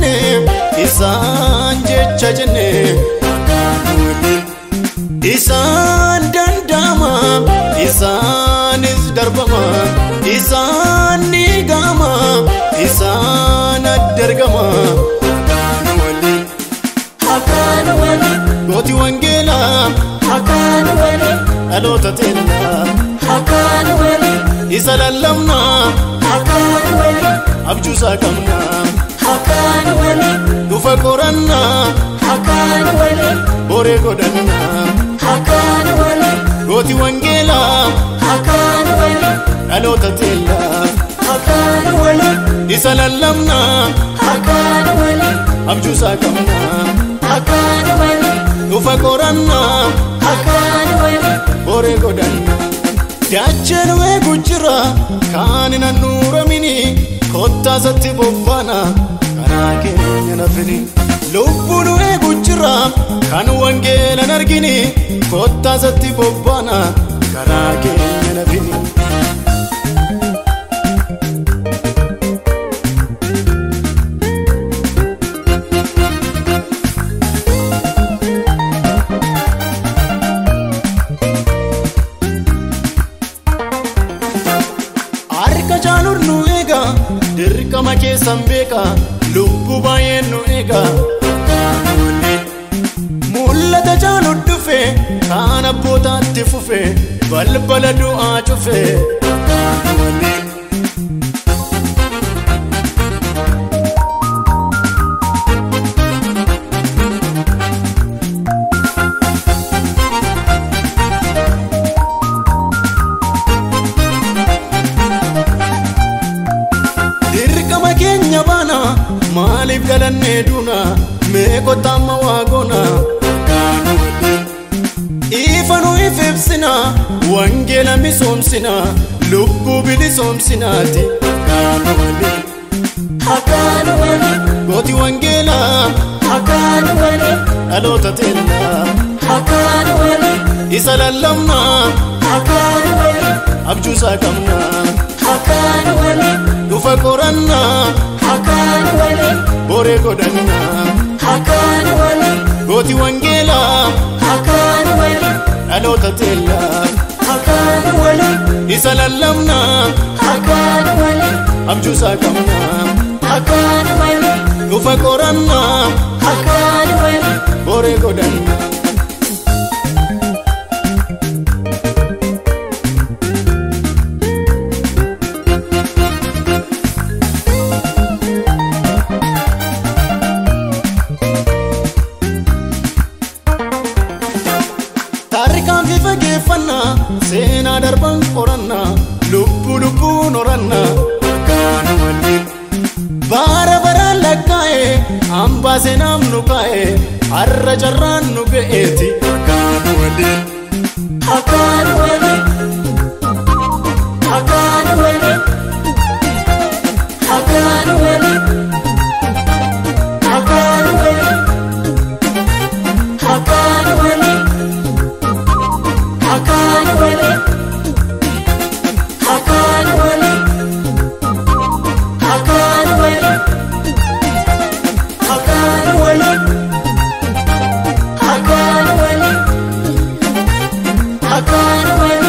jenne isaan jecha jenne isaan danda'ama isaanis darbama isaan ni gama isaan addargama Hakaan waliin gooti wangeelaa Hakaan waliin dhaloota teellaa Hakaan waliin isa lallabnaa Hakaan waliin abjuusaa qabnaa Hakaan waliin dhufa qorannaa Hakaan waliin boree godhannaa Hakaan waliin gooti wangeelaa Hakaan waliin dhaloota teellaa Hakaan waliin isa lallabnaa Hakaan waliin abjuusaa qabnaa Hakaan waliin dhufa qorannaa Hakaan waliin boree godhannaa Daacheen eegu jira kaan hin handhuuramini kottaasatti bobbaana karaa keenya nafini lubbuun eegu jira kan wangeelan argini kottaasatti bobbaana karaa keenya nafini. Harka jaaluun nu eega dirqama keessan beeka lubbuu baay'een nu eega mul'ata jaaluun dhufe kaan abbootaatti fufe balbala du'aa cufe. Dirqama keenya baana maaliif dhalannee duuna mee kottaa amma waa goona ifa nu if ibsina wangeela misoomsina lubbuu bilisoomsinaati Hakaan waliin gooti wangeelaa Hakaan waliin dhaloota teellaa Hakaan waliin isa lallabnaa Hakaan waliin abjuusaa qabnaa Hakaan waliin dhufa qorannaa Hakaan waliin boree godhannaa Hakaan waliin gooti wangeelaa Hakaan waliin dhaloota teellaa Hakaan waliin isa lallabnaa Hakaan waliin abjuusaa qabnaa Hakaan waliin dhufa qorannaa Hakaan waliin boree godhannaa. Taarikaan fi fageeffannaa seenaa darban qorannaa lubbuu lubbuun horannaa baara baraan lakkaa'e hambaa seenaaf nu kaa'e har'a carraan nu ga'eeti. Hakaan waliin Hakaan waliin Hakaan waliin Hakaan waliin Hakaan waliin Hakaan waliin Hakaan waliin Hakaan waliin Hakaan waliin Hakaan waliin Hakaan waliin.